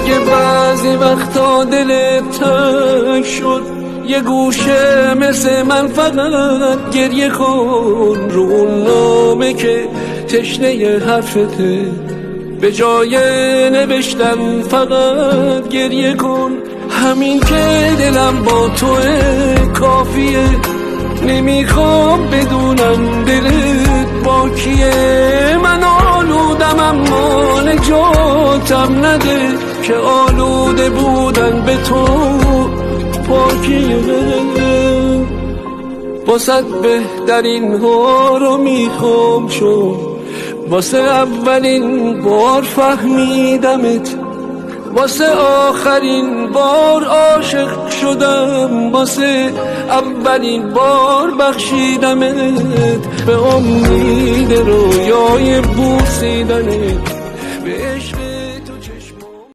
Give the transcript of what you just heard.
اگه بعضی وقتا دلت تنگ شد، یه گوشه مثل من فقط گریه کن. رو اون نامه که تشنه حرفته، به جای نوشتن فقط گریه کن. همین که دلم با توئه کافیه، نمیخوام بدونم دلت با کیه. من آلودم اما نجاتم نده، که آلوده بودن به تو پاکیه. واسه بهترین ها رو میخوام، چون واسه اولین بار فهمیدمت، واسه آخرین بار عاشق شدم، واسه اولین بار بخشیدمت، به امید رویای بوسیدنت، به